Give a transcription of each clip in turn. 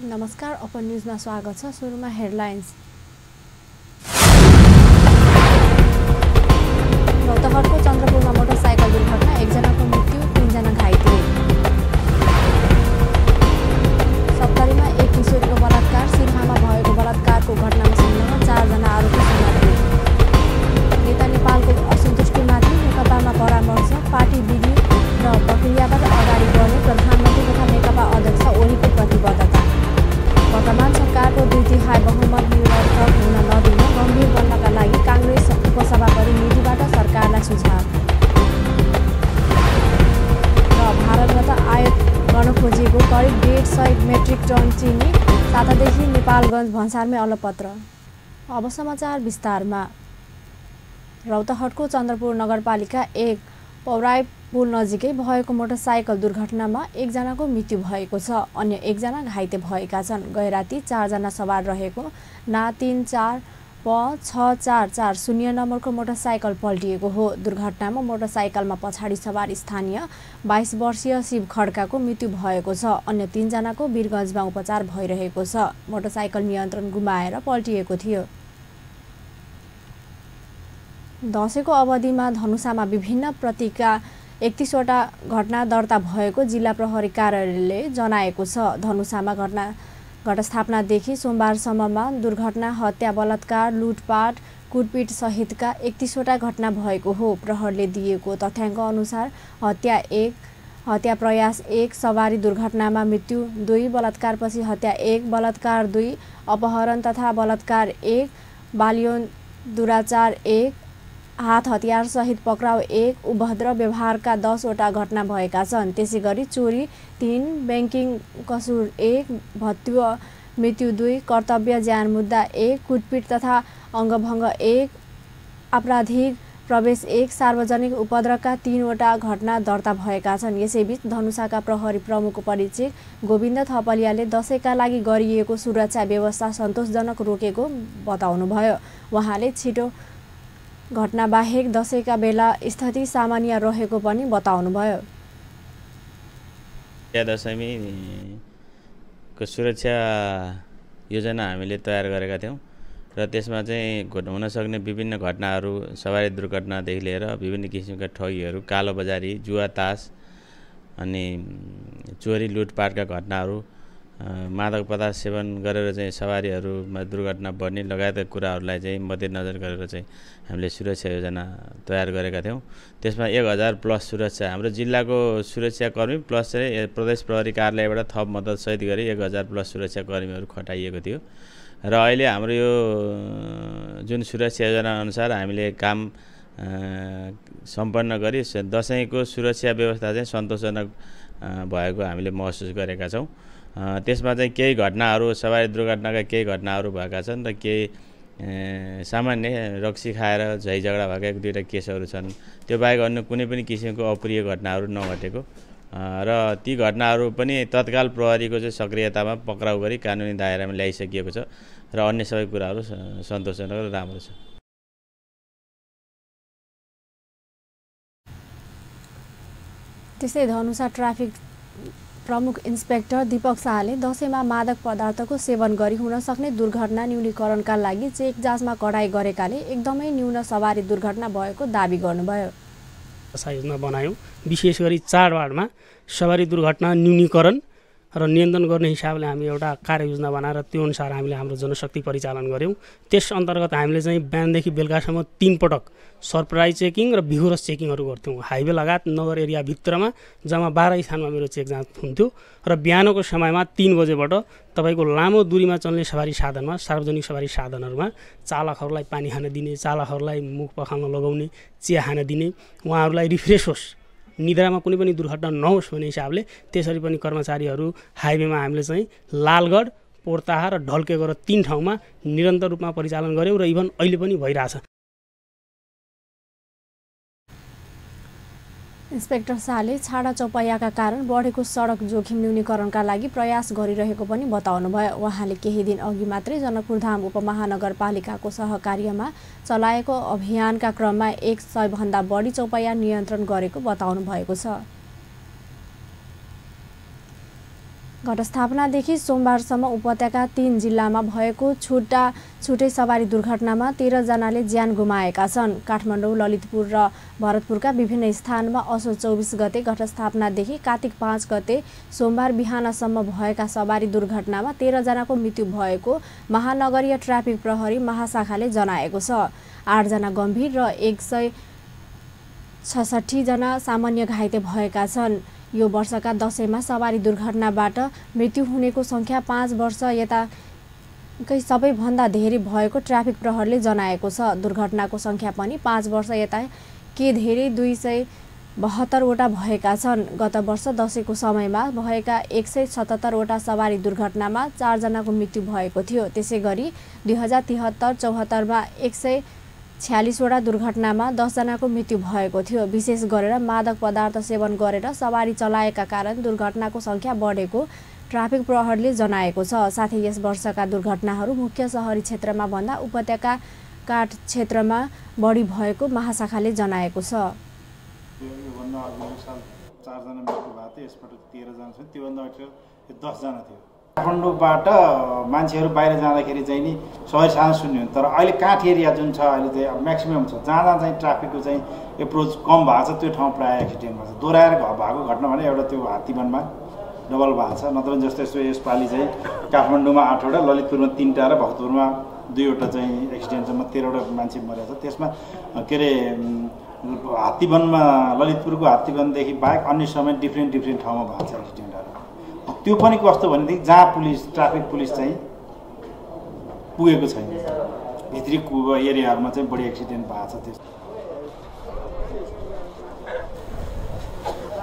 नमस्कार, ओपन न्यूजमा स्वागत छ। सुरुमा हेडलाइन्स। रौतहटको चन्द्रपुरमा मोटरसाइकल दुर्घटना, एकजनाको मृत्यु, 3 जना घाइते। सप्तरीमा एक किशोरीको बलात्कार, सिरहामा भएको बलात्कारको घटनामा संलग्न 4 जना आरोपी समाते। नेता नेपालको असन्तुष्टिमाथि नेकपामा परामर्श, पार्टी विधि र प्रक्रियाबाट अगाडि बढ्ने प्रधानमन्त्री तथा नेकपा अध्यक्ष ओलीको प्रतिबद्धता। वर्तमान सरकारको 2/3 बहुमत निरर्थक हुन नदिन गम्भीर बन्नका लागि काङ्ग्रेस उपसभापति निधिबाट सरकारलाई सुझाव। र भारतबाट आयात गर्न खोजिएको करिब 150 मेट्रिक टन चिनी सातादेखि नेपालगञ्ज भन्सारमै अलपत्र। अब समाचार विस्तारमा। रौतहटको चन्द्रपुर नगरपालिका 1 पौराई पुल नजिकै भएको मोटरसाइकल दुर्घटनामा 1 जनाको मृत्यु भएको छ, अन्य 1 जना घाइते भएका छन्। गैराती 4 जना सवार रहेको ना 34 प 6440 नम्बरको मोटरसाइकल पल्टिएको हो। दुर्घटनामा मोटरसाइकलमा पछाडि सवार स्थानीय 22 वर्षीय शिव खड्काको मृत्यु भएको छ। अन्य 3 जनाको वीरगञ्जमा उपचार भइरहेको छ। मोटरसाइकल नियन्त्रण गुमाएर पल्टिएको थियो। दशैंको अवधिमा धनुषामा विभिन्न प्रतिका 31वटा घटना दर्ता भएको जिल्ला प्रहरी कार्यालयले जनाएको छ। धनुषामा घटस्थापनादेखि सोमबारसम्ममा दुर्घटना, हत्या, बलात्कार, लुटपाट, कुटपिट सहितका 31वटा घटना भएको हो। प्रहरीले दिएको तथ्याङ्क अनुसार हत्या 1, हत्या प्रयास 1, सवारी दुर्घटनामा मृत्यु 2, बलात्कारपछि हत्या 1, बलात्कार 2, अपहरण तथा बलात्कार 1, बालयौन दुराचार 1, हात हतियार सहित पक्राउ 1, उभद्र व्यवहारका 10वटा घटना भएका छन्। त्यसैगरी चोरी 3, ब्याङ्किङ कसुर 1, भत्युव मृत्यु 2, कर्तव्य ज्यान मुद्दा 1, कुटपिट तथा अङ्गभङ्ग 1, आपराधिक प्रवेश 1, सार्वजनिक उपद्रवका 3वटा घटना दर्ता भएका छन्। यसैबीच धनुषाका प्रहरी प्रमुख परीक्षक गोविन्द थपलियाले दशैंका लागि गरिएको सुरक्षा व्यवस्था सन्तोषजनक रोकेको बताउनुभयो। उहाँले छिटो घटनाबाहेक दशैंका बेला स्थिति सामान्य रहेको पनि बताउनुभयो। दशमीको सुरक्षा योजना हामीले तयार गरेका थियौँ र त्यसमा चाहिँ हुन सक्ने विभिन्न घटनाहरू, सवारी दुर्घटनादेखि लिएर विभिन्न किसिमका ठगीहरू, कालोबजारी, जुवा तास अनि चोरी लुटपाटका घटनाहरू, मादक पदार्थ सेवन गरेर चाहिँ सवारीहरूमा दुर्घटना बढ्ने लगायतका कुराहरूलाई चाहिँ मध्यनजर गरेर चाहिँ हामीले सुरक्षा योजना तयार गरेका थियौँ। त्यसमा 1000+ सुरक्षा, हाम्रो जिल्लाको सुरक्षाकर्मी प्लस चाहिँ प्रदेश प्रहरी कार्यालयबाट थप मद्दतसहित गरी 1000+ सुरक्षाकर्मीहरू खटाइएको थियो। र अहिले हाम्रो यो जुन सुरक्षा योजना अनुसार हामीले काम सम्पन्न गरी दशैंको सुरक्षा व्यवस्था चाहिँ सन्तोषजनक भएको हामीले महसुस गरेका छौँ। त्यसमा चाहिँ केही घटनाहरू, सवारी दुर्घटनाका केही घटनाहरू भएका छन् र केही सामान्य रक्सी खाएर झै झगडा भएका 1-2 केसहरू छन्। त्यो बाहेक अन्य कुनै पनि किसिमको अप्रिय घटनाहरू नघटेको र ती घटनाहरू पनि तत्काल प्रहरीको चाहिँ सक्रियतामा पक्राउ गरी कानुनी दायरामा ल्याइसकिएको छ र अन्य सबै कुराहरू सन्तोषजनक र राम्रो छ। त्यसै धनुषा ट्राफिक प्रमुख इन्सपेक्टर दीपक शाहले दशैंमा मादक पदार्थको सेवन गरी हुन सक्ने दुर्घटना न्यूनीकरणका लागि चेक जाँचमा कडाई गरेकाले एकदमै न्यून सवारी दुर्घटना भएको दाबी गर्नुभयो। योजना बनायौँ, विशेष गरी चाडबाडमा सवारी दुर्घटना न्यूनीकरण र नियन्त्रण गर्ने हिसाबले हामी एउटा कार्ययोजना बनाएर त्यो अनुसार हामीले हाम्रो जनशक्ति परिचालन गऱ्यौँ। त्यस अन्तर्गत हामीले चाहिँ बिहानदेखि बेलुकासम्म 3 पटक सरप्राइज चेकिङ र भिगोरस चेकिङहरू गर्थ्यौँ। हाइवे लगायत नगर एरिया भित्रमा जम्मा 12 स्थानमा मेरो चेक जाँच हुन्थ्यो र बिहानको समयमा 3 बजेबाट तपाईँको लामो दूरीमा चल्ने सवारी साधनमा, सार्वजनिक सवारी साधनहरूमा चालकहरूलाई पानी खान दिने, चालकहरूलाई मुख पखाल्न लगाउने, चिया खान दिने, उहाँहरूलाई रिफ्रेस होस्, निद्रामा कुनै पनि दुर्घटना नहोस् भन्ने हिसाबले त्यसरी पनि कर्मचारीहरू हाइवेमा हामीले चाहिँ लालगढ, पोर्ताहा र ढल्के गरेर 3 ठाउँमा निरन्तर रूपमा परिचालन गऱ्यौँ र इभन अहिले पनि भइरहेछ। इन्सपेक्टर शाहले छाडा चौपैयाका कारण बढेको सडक जोखिम न्यूनीकरणका लागि प्रयास गरिरहेको पनि बताउनुभयो। उहाँले केही दिन अघि मात्रै जनकपुरधाम उपमहानगरपालिकाको सहकार्यमा चलाएको अभियानका क्रममा 100 भन्दा बढी चौपैया नियन्त्रण गरेको बताउनु भएको छ। घटस्थापनादेखि सोमबारसम्म उपत्यका 3 जिल्लामा भएको छुट्टै सवारी दुर्घटनामा 13 जनाले ज्यान गुमाएका छन्। काठमाडौँ, ललितपुर र भरतपुरका विभिन्न स्थानमा असोज 24 गते घटस्थापनादेखि कार्तिक 5 गते सोमबार बिहानसम्म भएका सवारी दुर्घटनामा 13 जनाको मृत्यु भएको महानगरीय ट्राफिक प्रहरी महाशाखाले जनाएको छ। 8 जना गम्भीर र 166 जना सामान्य घाइते भएका छन्। यो वर्षका दशैंमा सवारी दुर्घटनाबाट मृत्यु हुनेको सङ्ख्या 5 वर्ष यताकै सबैभन्दा धेरै भएको ट्राफिक प्रहरीले जनाएको छ। दुर्घटनाको सङ्ख्या पनि 5 वर्ष यता के धेरै 272 वटा भएका छन्। गत वर्ष दशैंको समयमा भएका 177 वटा सवारी दुर्घटनामा 4 जनाको मृत्यु भएको थियो। त्यसै गरी 2073-74 मा 146 वटा दुर्घटनामा 10 जनाको मृत्यु भएको थियो। विशेष गरेर मादक पदार्थ सेवन गरेर सवारी चलाएका कारण दुर्घटनाको सङ्ख्या बढेको ट्राफिक प्रहरीले जनाएको छ। साथै यस वर्षका दुर्घटनाहरू मुख्य शहरी क्षेत्रमा भन्दा उपत्यका काठ क्षेत्रमा बढी भएको महाशाखाले जनाएको छ। योभन्दा अघिल्लो साल 4 जना मृत्यु भएको थियो, यसपटक 13 जना छ। त्योभन्दा अघि 10 जना थियो। काठमाडौँबाट मान्छेहरू बाहिर जाँदाखेरि चाहिँ नि सबै सानो सुन्ने हो, तर अहिले काठ एरिया जुन छ अहिले चाहिँ म्याक्सिमम छ, जहाँ चाहिँ ट्राफिकको चाहिँ एप्रोच कम भएको छ त्यो ठाउँ प्रायः एक्सिडेन्ट भएको छ। दोहोऱ्याएर भएको घटना भने एउटा त्यो हात्तीवनमा डबल भएको छ, नत्र जस्तो यसपालि चाहिँ काठमाडौँमा 8 वटा, ललितपुरमा 3 टा र भक्तपुरमा 2 वटा चाहिँ एक्सिडेन्टमा 13 वटा मान्छे मरेको छ। त्यसमा के अरे हात्तीवनमा ललितपुरको हात्तीवनदेखि बाहेक अन्य समय डिफ्रेन्ट ठाउँमा भएको छ एक्सिडेन्टहरू। त्यो पनि कस्तो भनेदेखि जहाँ ट्राफिक पुलिस चाहिँ पुगेको छैन, भित्री एरियाहरूमा चाहिँ बढी एक्सिडेन्ट भएको छ।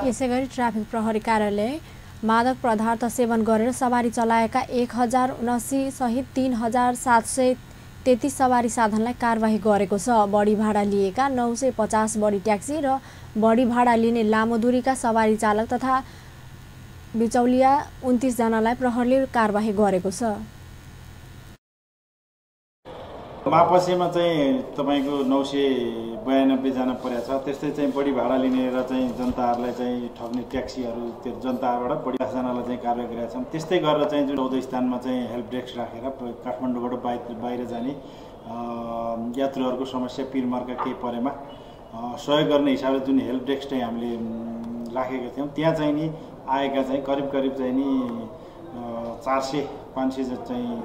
यसै गरी ट्राफिक प्रहरी कार्यालय मादक पदार्थ सेवन गरेर सवारी चलाएका 1079 सहित 3733 सवारी साधनलाई कारबाही गरेको छ। बढी भाडा लिएका 950 बढी ट्याक्सी र बढी भाडा लिने लामो दूरीका सवारी चालक तथा बिचौलिया 29 जनालाई प्रहरीले कारबाही गरेको छ। मापसेमा चाहिँ तपाईँको 992 जना परेको छ। त्यस्तै चाहिँ बढी भाडा लिने र चाहिँ जनताहरूलाई चाहिँ ठग्ने ट्याक्सीहरू त्यो जनताबाट बढी 10 जनालाई चाहिँ कारबाही गरेका छन्। त्यस्तै गरेर चाहिँ जुन 14 स्थानमा चाहिँ हेल्प डेस्क राखेर काठमाडौँबाट बाहिर जाने यात्रुहरूको समस्या पिरमर्का केही परेमा सहयोग गर्ने हिसाबले जुन हेल्प डेस्क चाहिँ हामीले राखेका थियौँ, त्यहाँ चाहिँ नि आएका चाहिँ करिब चाहिँ नि 400-500 चाहिँ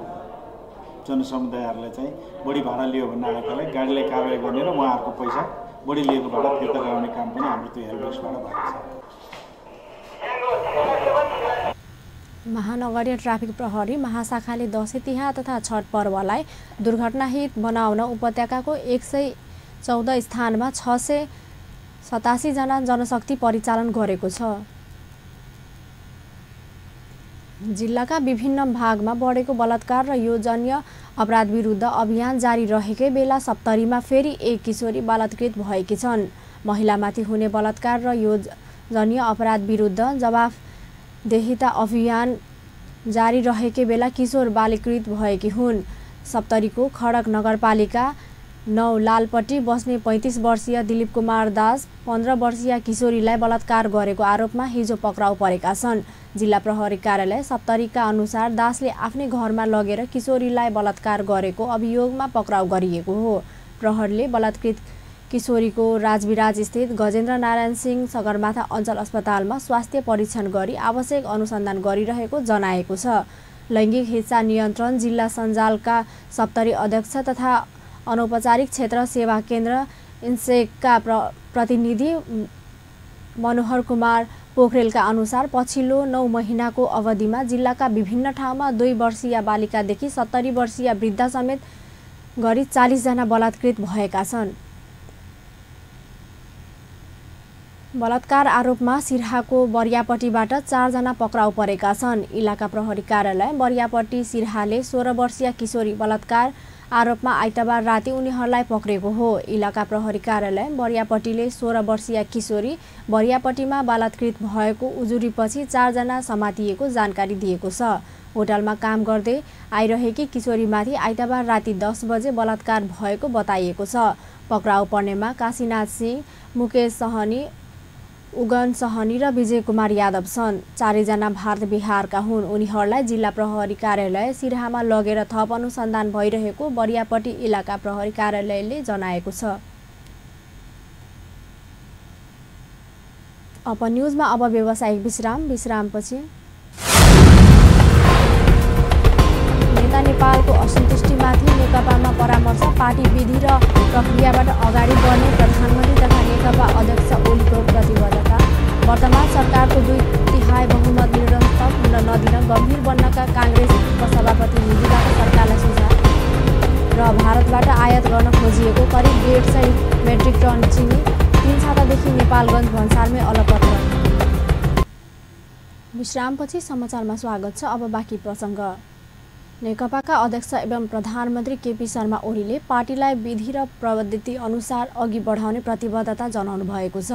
जनसमुदायहरूलाई चाहिँ बढी भाडा लियो भन्ने आएकालाई गाडीलाई कारबाही गर्ने र उहाँहरूको पैसा बढी लिएको भाडा फिर्ता गराउने काम पनि हाम्रो त्यो हेल्प डेस्कबाट भएको छ। महानगरीय ट्राफिक प्रहरी महाशाखाले दशैं तिहार तथा छठ पर्वलाई दुर्घटनारहित बनाउन उपत्यकाको 114 स्थानमा 687 जना जनशक्ति परिचालन गरेको छ। जिल्लाका विभिन्न भागमा बढेको बलात्कार र योजनीय अपराध विरुद्ध अभियान जारी रहेकै बेला सप्तरीमा फेरि एक किशोरी बलात्कृत भएकी छन्। महिलामाथि हुने बलात्कार र योजनीय अपराध विरुद्ध जवाफदेहिता अभियान जारी रहेकै बेला किशोर बालिकृत भएकी हुन्। सप्तरीको खडक नगरपालिका 9 लालपट्टी बस्ने 35 वर्षीय दिलीप कुमार दास 15 वर्षीय किशोरीलाई बलात्कार गरेको आरोपमा हिजो पक्राउ परेका छन्। जिल्ला प्रहरी कार्यालय सप्तरीका अनुसार दासले आफ्नै घरमा लगेर किशोरीलाई बलात्कार गरेको अभियोगमा पक्राउ गरिएको हो। प्रहरीले बलात्कृत किशोरीको राजविराज स्थित गजेन्द्र नारायण सिंह सगरमाथा अञ्चल अस्पतालमा स्वास्थ्य परीक्षण गरी आवश्यक अनुसन्धान गरिरहेको जनाएको छ। लैङ्गिक हिंसा नियन्त्रण जिल्ला सञ्जालका सप्तरी अध्यक्ष तथा अनौपचारिक क्षेत्र सेवा केन्द्र इन्सेकका प्रतिनिधि मनोहर कुमार पोखरेलका अनुसार पछिल्लो 9 महिनाको अवधिमा जिल्लाका विभिन्न ठाउँमा 2 वर्षीय बालिकादेखि 70 वर्षीय वृद्ध समेत गरी 40 जना बलात्कृत भएका छन्। बलात्कार आरोपमा सिरहाको बरियापट्टीबाट 4 जना पक्राउ परेका छन्। इलाका प्रहरी कार्यालय बरियापट्टी सिरहाले 16 वर्षीय किशोरी बलात्कार आरोपमा आइतबार राति उनीहरूलाई पक्रेको हो। इलाका प्रहरी कार्यालय बरियापट्टीले 16 वर्षीय किशोरी बरियापट्टीमा बलात्कृत भएको उजुरीपछि 4 जना समातिएको जानकारी दिएको छ। होटलमा काम गर्दै आइरहेकी किशोरीमाथि आइतबार राति 10 बजे बलात्कार भएको बताइएको छ। पक्राउ पर्नेमा काशीनाथ सिंह, मुकेश सहनी, उगन सहनी र विजय कुमार यादव छन्। चारैजना भारत बिहारका हुन्। उनीहरूलाई जिल्ला प्रहरी कार्यालय सिराहामा लगेर थप अनुसन्धान भइरहेको बरियापट्टी इलाका प्रहरी कार्यालयले जनाएको छ। अब न्युजमा अब व्यावसायिक विश्रामपछि नेता नेपालको असन्तुष्टिमाथि नेकपामा परामर्श। पार्टी विधि र प्रक्रियाबाट अगाडि बढ्ने प्रधानमन्त्री तथा नेकपा अध्यक्ष ओलीको प्रतिबद्धता। वर्तमान सरकारको 2/3 बहुमत निरन्तक हुन नदिन गम्भीर बन्नका काङ्ग्रेस उपसभापति निधिबाट सरकारलाई सुझाव। र भारतबाट आयात गर्न खोजिएको करिब 150 मेट्रिक टन चिनी 3 छातादेखि नेपालगञ्ज भन्सारमै अलपत्र। विश्रामपछि समाचारमा स्वागत छ। अब बाँकी प्रसङ्ग। नेकपाका अध्यक्ष एवं प्रधानमन्त्री केपी शर्मा ओलीले पार्टीलाई विधि र प्रविधि अनुसार अघि बढाउने प्रतिबद्धता जनाउनु भएको छ।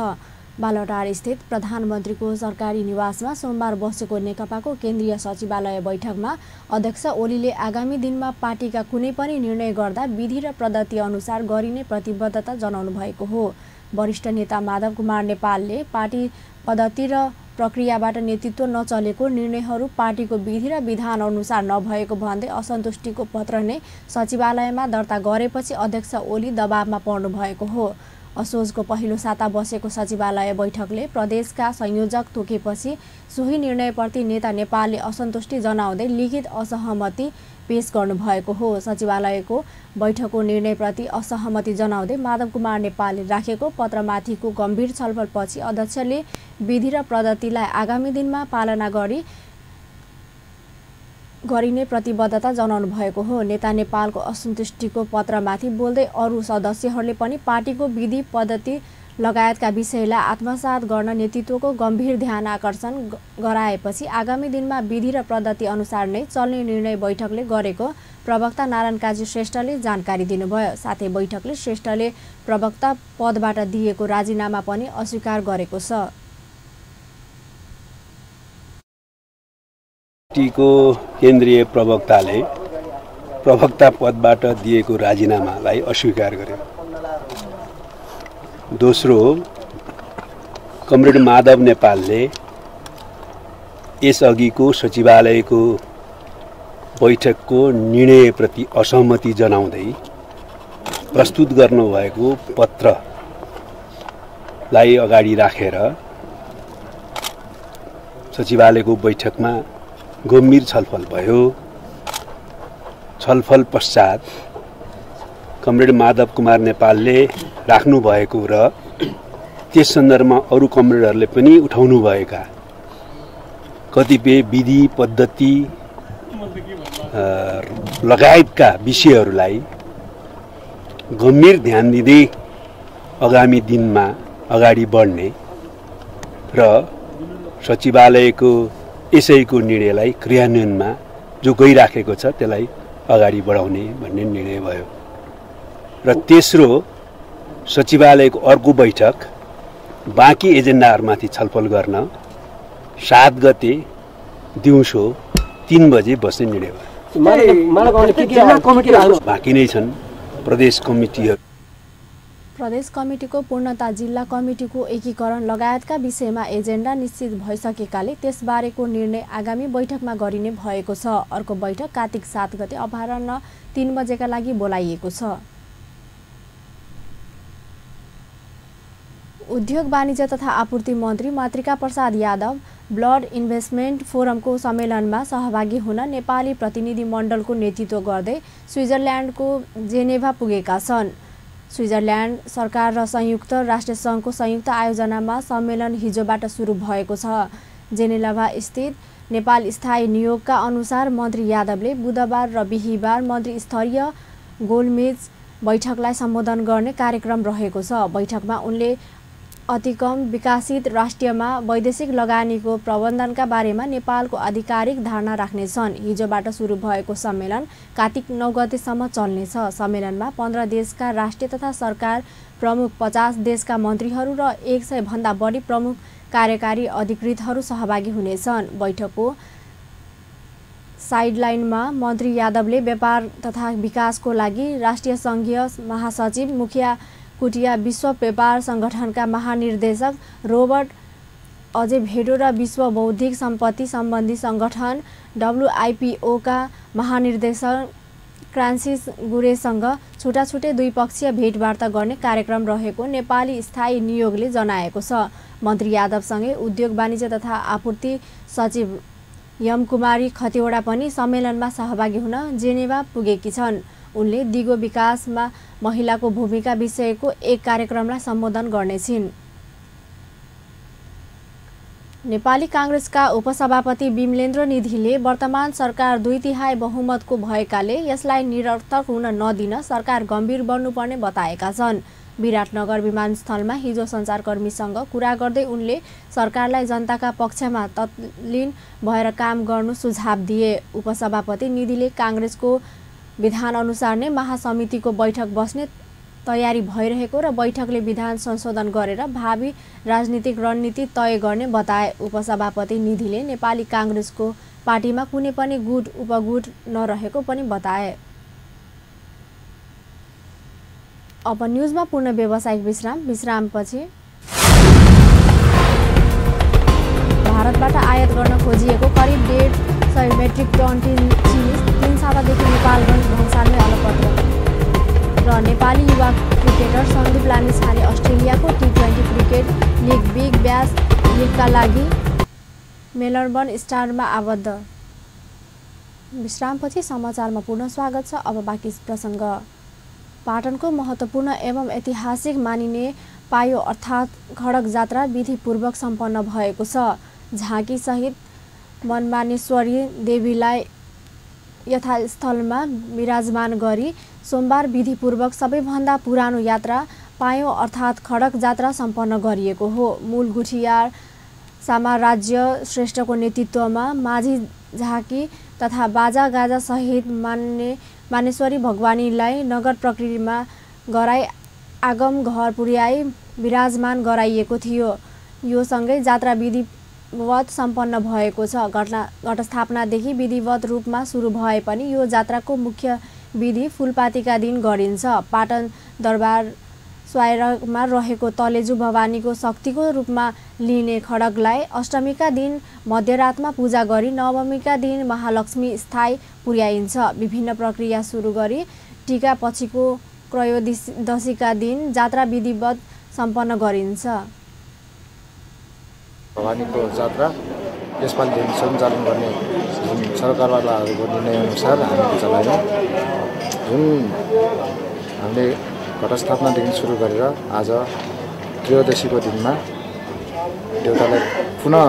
बालुवाटार स्थित प्रधानमन्त्रीको सरकारी निवासमा सोमबार बसेको नेकपाको केन्द्रीय सचिवालय बैठकमा अध्यक्ष ओलीले आगामी दिनमा पार्टीका कुनै पनि निर्णय गर्दा विधि र पद्धति अनुसार गरिने प्रतिबद्धता जनाउनु भएको हो। वरिष्ठ नेता माधव कुमार नेपालले पार्टी पद्धति र प्रक्रियाबाट नेतृत्व नचलेको, निर्णयहरू पार्टीको विधि र विधान अनुसार नभएको भन्दै असन्तुष्टिको पत्र नै सचिवालयमा दर्ता गरेपछि अध्यक्ष ओली दबावमा पर्नु भएको हो। असोजको पहिलो साता बसेको सचिवालय बैठकले प्रदेशका संयोजक तोकेपछि सोही निर्णयप्रति नेता नेपालले असन्तुष्टि जनाउँदै लिखित असहमति पेश गर्नुभएको हो। सचिवालयको बैठकको निर्णयप्रति असहमति जनाउँदै माधव कुमार नेपालले राखेको पत्रमाथिको गम्भीर छलफलपछि अध्यक्षले विधि र पद्धतिलाई आगामी दिनमा पालना गरिने प्रतिबद्धता जनाउनु भएको हो। नेता नेपालको असन्तुष्टिको पत्रमाथि बोल्दै अरू सदस्यहरूले पनि पार्टीको विधि पद्धति लगायतका विषयलाई आत्मसात गर्न नेतृत्वको गम्भीर ध्यान आकर्षण गराएपछि आगामी दिनमा विधि र पद्धति अनुसार नै चल्ने निर्णय बैठकले गरेको प्रवक्ता नारायण काजी श्रेष्ठले जानकारी दिनुभयो। साथै बैठकले श्रेष्ठले प्रवक्ता पदबाट दिएको राजीनामा पनि अस्वीकार गरेको छ। पार्टीको केन्द्रीय प्रवक्ताले प्रवक्ता पदबाट दिएको राजीनामालाई अस्वीकार गर्यो। दोस्रो, कमरेड माधव नेपालले यसअघिको सचिवालयको बैठकको निर्णयप्रति असहमति जनाउँदै प्रस्तुत गर्नुभएको पत्रलाई अगाडि राखेर सचिवालयको बैठकमा गम्भीर छलफल भयो। छलफल पश्चात कमरेड माधव कुमार नेपालले राख्नु भएको र त्यस सन्दर्भमा अरू कमरेडहरूले पनि उठाउनु भएका कतिपय विधि पद्धति लगायतका विषयहरूलाई गम्भीर ध्यान दिँदै आगामी दिनमा अगाडि बढ्ने र सचिवालयको यसैको निर्णयलाई क्रियान्वयनमा जो गइराखेको छ त्यसलाई अगाडि बढाउने भन्ने निर्णय भयो। र तेस्रो, सचिवालयको अर्को बैठक बाँकी एजेन्डाहरूमाथि छलफल गर्न 7 गते दिउँसो 3 बजे बस्ने निर्णय भयो। बाँकी नै छन् प्रदेश कमिटीहरू। प्रदेश कमिटीको पूर्णता, जिल्ला कमिटीको एकीकरण लगायतका विषयमा एजेन्डा निश्चित भइसकेकाले त्यसबारेको निर्णय आगामी बैठकमा गरिने भएको छ। अर्को बैठक कार्तिक 7 गते अपराह्न 3 बजेका लागि बोलाइएको छ। उद्योग वाणिज्य तथा आपूर्ति मन्त्री मातृका प्रसाद यादव ब्लड इन्भेस्टमेन्ट फोरमको सम्मेलनमा सहभागी हुन नेपाली प्रतिनिधि मण्डलको नेतृत्व गर्दै स्विजरल्यान्डको जेनेभा पुगेका छन्। स्विजरल्यान्ड सरकार र संयुक्त राष्ट्रसङ्घको संयुक्त आयोजनामा सम्मेलन हिजोबाट सुरु भएको छ। जेनेभा स्थित नेपाल स्थायी नियोगका अनुसार मन्त्री यादवले बुधबार र बिहीबार मन्त्री स्तरीय गोलमेज बैठकलाई सम्बोधन गर्ने कार्यक्रम रहेको छ। बैठकमा उनले अति कम विकसित राष्ट्रमा वैदेशिक लगानीको प्रबन्धनका बारेमा नेपालको आधिकारिक धारणा राख्नेछन्। हिजोबाट सुरु भएको सम्मेलन कार्तिक 9 गतेसम्म चल्नेछ। सम्मेलनमा 15 देशका राष्ट्रिय तथा सरकार प्रमुख, 50 देशका मन्त्रीहरू र 100 भन्दा बढी प्रमुख कार्यकारी अधिकृतहरू सहभागी हुनेछन्। बैठकको साइडलाइनमा मन्त्री यादवले व्यापार तथा विकासको लागि राष्ट्रिय सङ्घीय महासचिव, मुखिया कुटिया, विश्व व्यापार सङ्गठनका महानिर्देशक रोबर्ट अजय भेडो र विश्व बौद्धिक सम्पत्ति सम्बन्धी सङ्गठन WIPO का महानिर्देशक फ्रान्सिस गुरेसँग छुटाछुटै द्विपक्षीय भेटवार्ता गर्ने कार्यक्रम रहेको नेपाली स्थायी नियोगले जनाएको छ। मन्त्री यादवसँगै उद्योग वाणिज्य तथा आपूर्ति सचिव यमकुमारी खतिवडा पनि सम्मेलनमा सहभागी हुन जेनेवा पुगेकी छन्। उनले दिगो विकासमा महिलाको भूमिका विषयको एक कार्यक्रमलाई सम्बोधन गर्नेछिन्। नेपाली काङ्ग्रेसका उपसभापति विमलेन्द्र निधिले वर्तमान सरकार 2/3 बहुमतको भएकाले यसलाई निरर्थक हुन नदिन सरकार गम्भीर बन्नुपर्ने बताएका छन्। विराटनगर विमानस्थलमा हिजो सञ्चारकर्मीसँग कुरा गर्दै उनले सरकारलाई जनताका पक्षमा तल्लीन भएर काम गर्नु सुझाव दिए। उपसभापति निधिले काङ्ग्रेसको विधानअनुसार नै महासमितिको बैठक बस्ने तयारी भइरहेको र बैठकले विधान संशोधन गरेर भावी राजनीतिक रणनीति तय गर्ने बताए। उपसभापति निधिले नेपाली काङ्ग्रेसको पार्टीमा कुनै पनि गुट उपगुट नरहेको पनि बताए। अब न्युजमा पूर्ण व्यावसायिक विश्रामपछि भारतबाट आयात गर्न खोजिएको करिब 150 मेट्रिक टन चिनी 3 सातादेखि नेपालगञ्ज भन्सालमै अलपत्र र नेपाली युवा क्रिकेटर सन्दीप लामिछाने अस्ट्रेलियाको T20 cricket league big bash लिगका लागि मेलबर्न स्टारमा आबद्ध। विश्रामपछि समाचारमा पुनः स्वागत छ। अब बाँकी प्रसङ्ग। पाटनको महत्त्वपूर्ण एवं ऐतिहासिक मानिने पायो अर्थात् खड्ग जात्रा विधिपूर्वक सम्पन्न भएको छ। झाँकी सहित मनमानेश्वरी देवीलाई यथास्थलमा विराजमान गरी सोमबार विधिपूर्वक सबैभन्दा पुरानो यात्रा पायो अर्थात् खड्ग जात्रा सम्पन्न गरिएको हो। मूल गुठियार साम्राज्य श्रेष्ठको नेतृत्वमा माझी झाँकी तथा बाजा गाजा सहित मानेश्वरी भगवानीलाई नगर प्रक्रियामा गराई आगम घर पुर्याई विराजमान गराइएको थियो। यो सँगै जात्रा विधिवत सम्पन्न भएको छ। घटस्थापनादेखि विधिवत रूपमा सुरु भए पनि यो जात्राको मुख्य विधि फुलपातीका दिन गरिन्छ। पाटन दरबार स्वायरमा रहेको तलेजु भवानीको शक्तिको रूपमा लिने खड्गलाई अष्टमीका दिन मध्यरातमा पूजा गरी नवमीका दिन महालक्ष्मी स्थायी पुर्याइन्छ। विभिन्न प्रक्रिया सुरु गरी टीका पछिको त्रयोदशीका दिन जात्रा विधिवत सम्पन्न गरिन्छ। भवानीको जात्रा यसपालिदेखि सञ्चालन गर्ने सरकारवालाहरूको निर्णयअनुसार हामीले चलायौँ। जुन हामीले घटस्थापनादेखि सुरु गरेर आज त्रयोदशीको दिनमा देवतालाई पुनः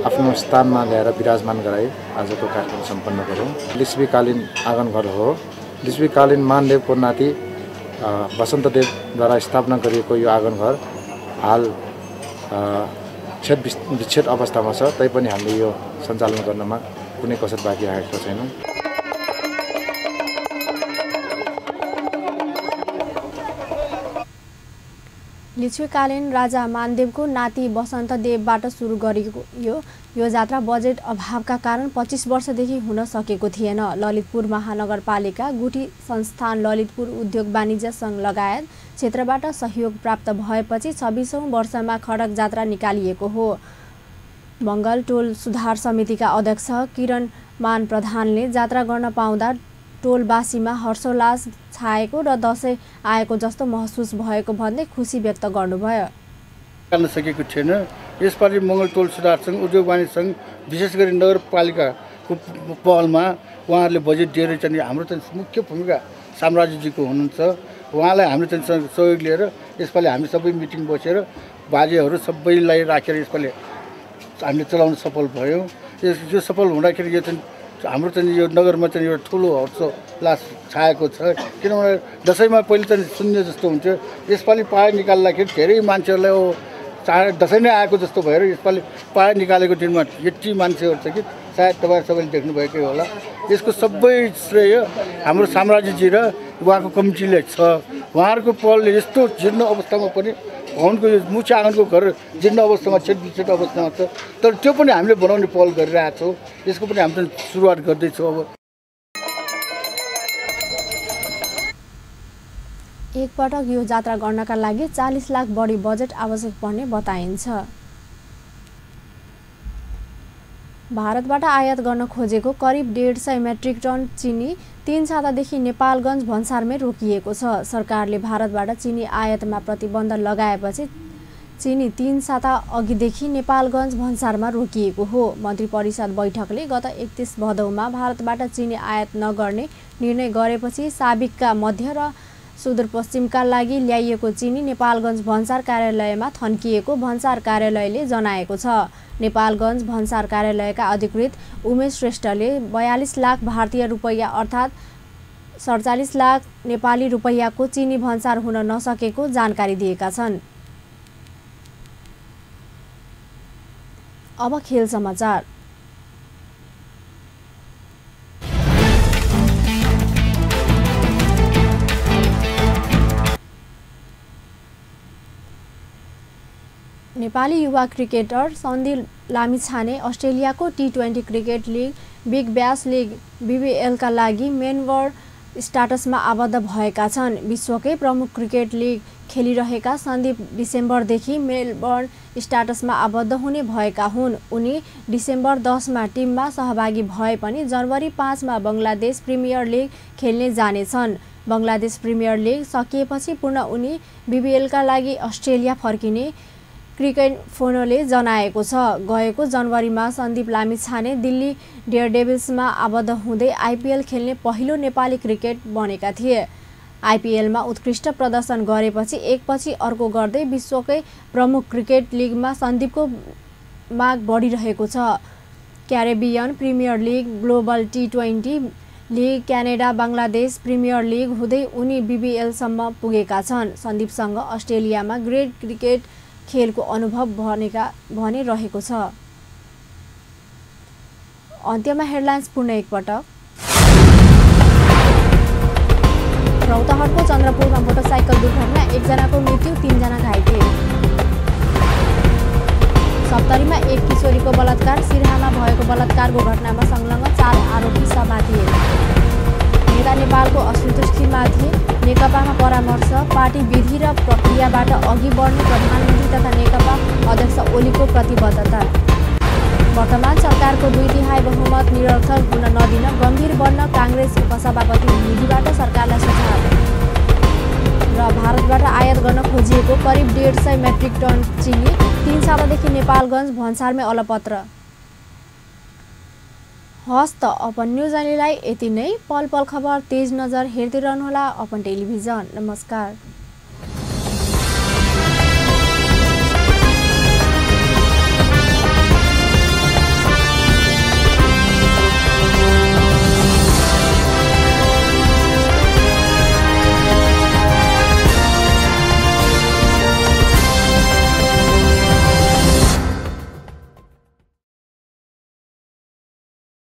आफ्नो स्थानमा ल्याएर विराजमान गराई आजको कार्यक्रम सम्पन्न गऱ्यौँ। लिच्छवीकालीन आँगनघर हो। लिच्छवीकालीन मानदेवको नाति वसन्तदेवद्वारा स्थापना गरिएको यो आँगनघर हाल विच्छेद अवस्थामा छ। तैपनि हामीले यो सञ्चालन गर्नमा कुनै कसर बाँकी राखेको छैनौँ। लिच्छवीकालीन राजा मानदेवको नाति वसन्तदेवबाट सुरु गरेको यो जात्रा बजेट अभावका कारण 25 वर्षदेखि हुन सकेको थिएन। ललितपुर महानगरपालिका, गुठी संस्थान, ललितपुर उद्योग वाणिज्य सङ्घ लगायत क्षेत्रबाट सहयोग प्राप्त भएपछि 26औं वर्षमा खड्ग जात्रा निकालिएको हो। मङ्गल टोल सुधार समितिका अध्यक्ष किरण मान प्रधानले जात्रा गर्न पाउँदा टोलवासीमा हर्षोल्लास छाएको र दसैँ आएको जस्तो महसुस भएको भन्दै खुसी व्यक्त गर्नुभयो। गर्न सकेको थिएन। यसपालि मङ्गल टोल सुधार सङ्घ, उद्योग वाणिज्य सङ्घ, विशेष गरी नगरपालिकाको पहलमा उहाँहरूले बजेट दिएर चाहिँ हाम्रो चाहिँ मुख्य भूमिका साम्राज्यजीको हुनुहुन्छ। उहाँलाई हामीले चाहिँ सहयोग लिएर यसपालि हामी सबै मिटिङ बसेर बाजेहरू सबैलाई राखेर यसपालि हामीले चलाउन सफल भयौँ। यो सफल हुँदाखेरि यो चाहिँ हाम्रो चाहिँ यो नगरमा चाहिँ एउटा ठुलो हर्षोल्लास छाएको छ। किनभने दसैँमा पहिले चाहिँ शून्य जस्तो हुन्थ्यो। यसपालि पाए निकाल्दाखेरि धेरै मान्छेहरूलाई चाहे दसैँ नै आएको जस्तो भएर यसपालि पाए निकालेको दिनमा यति मान्छेहरू छ कि सायद तपाईँ सबैले देख्नुभएकै होला। यसको सबै श्रेय हाम्रो साम्राज्यजी र उहाँको कमिटीले छ। उहाँहरूको पहलले यस्तो जीर्ण अवस्थामा पनि भवनको यो मुख्य आँगनको घर जीर्ण अवस्थामा छेदविच्छेद अवस्थामा छ, तर त्यो पनि हामीले बनाउने पहल गरिरहेको छौँ। यसको पनि हामीले सुरुवात गर्दैछौँ। अब एकपटक यो जात्रा गर्नका लागि 40 लाख बढी बजेट आवश्यक पर्ने बताइन्छ। भारतबाट आयात गर्न खोजेको करिब 150 मेट्रिक टन चिनी 3 सातादेखि नेपालगञ्ज भन्सारमै रोकिएको छ। सरकारले भारतबाट चिनी आयातमा प्रतिबन्ध लगाएपछि चिनी 3 साता अघिदेखि नेपालगञ्ज भन्सारमा रोकिएको हो। मन्त्री परिषद बैठकले गत 31 भदौमा भारतबाट चिनी आयात नगर्ने निर्णय गरेपछि साबिकका मध्य र सुदूरपश्चिमका लागि ल्याइएको चिनी नेपालगञ्ज भन्सार कार्यालयमा थन्किएको भन्सार कार्यालयले जनाएको छ। नेपालगञ्ज भन्सार कार्यालयका अधिकृत उमेश श्रेष्ठले 42 लाख भारतीय रुपैयाँ अर्थात् 47 लाख नेपाली रुपैयाँको चिनी भन्सार हुन नसकेको जानकारी दिएका छन्। अब खेल समाचार। नेपाली युवा क्रिकेटर सन्दीप लामिछाने अस्ट्रेलियाको T20 cricket league big bash league BBL का लागि मेलबर्न स्टाटसमा आबद्ध भएका छन्। विश्वकै प्रमुख क्रिकेट लिग खेलिरहेका सन्दीप डिसेम्बरदेखि मेलबर्न स्टाटसमा आबद्ध हुने भएका हुन्। उनी डिसेम्बर 10 मा टिममा सहभागी भए पनि जनवरी 5 मा बङ्गलादेश प्रिमियर लिग खेल्ने जानेछन्। बङ्गलादेश प्रिमियर लिग सकिएपछि पुनः उनी BBL का लागि अस्ट्रेलिया फर्किने क्रिकेट फोनोले जनाएको छ। गएको जनवरीमा सन्दीप लामिछाने दिल्ली डेयरडेभिल्समा आबद्ध हुँदै IPL खेल्ने पहिलो नेपाली क्रिकेट बनेका थिए। IPLमा उत्कृष्ट प्रदर्शन गरेपछि एकपछि अर्को गर्दै विश्वकै प्रमुख क्रिकेट लिगमा सन्दीपको माग बढिरहेको छ। Caribbean premier league, global T20 league, Canada Bangladesh premier league हुँदै उनी BBL सम्म पुगेका छन्। सन्दीपसँग अस्ट्रेलियामा ग्रेड क्रिकेट खेलको अनुभव भने रहेको छ। अन्त्यमा हेडलाइन्स पुनः एकपटक। रौतहटको चन्द्रपुरमा मोटरसाइकल दुर्घटना, 1 जनाको मृत्यु, 3 जना घाइते। सप्तरीमा एक किशोरीको बलात्कार, सिरहामा भएको बलात्कारको घटनामा संलग्न 4 आरोपी समातिए। नेता नेपालको असन्तुष्टिमाथि नेकपामा परामर्श, पार्टी विधि र प्रक्रियाबाट अघि बढ्ने प्रधानमन्त्री तथा नेकपा अध्यक्ष ओलीको प्रतिबद्धता। वर्तमान सरकारको 2/3 बहुमत निरर्थक हुन नदिन गम्भीर बन्न काङ्ग्रेस उपसभापति निधिबाट सरकारलाई सुझाव। र भारतबाट आयात गर्न खोजिएको करिब 150 मेट्रिक टन चिनी 3 सातादेखि नेपालगञ्ज भन्सारमै अलपत्र। हस् त अपन न्युज अहिलेलाई यति नै। पल पल खबर तेज नजर हेर्दै रहनुहोला अपन टेलिभिजन। नमस्कार।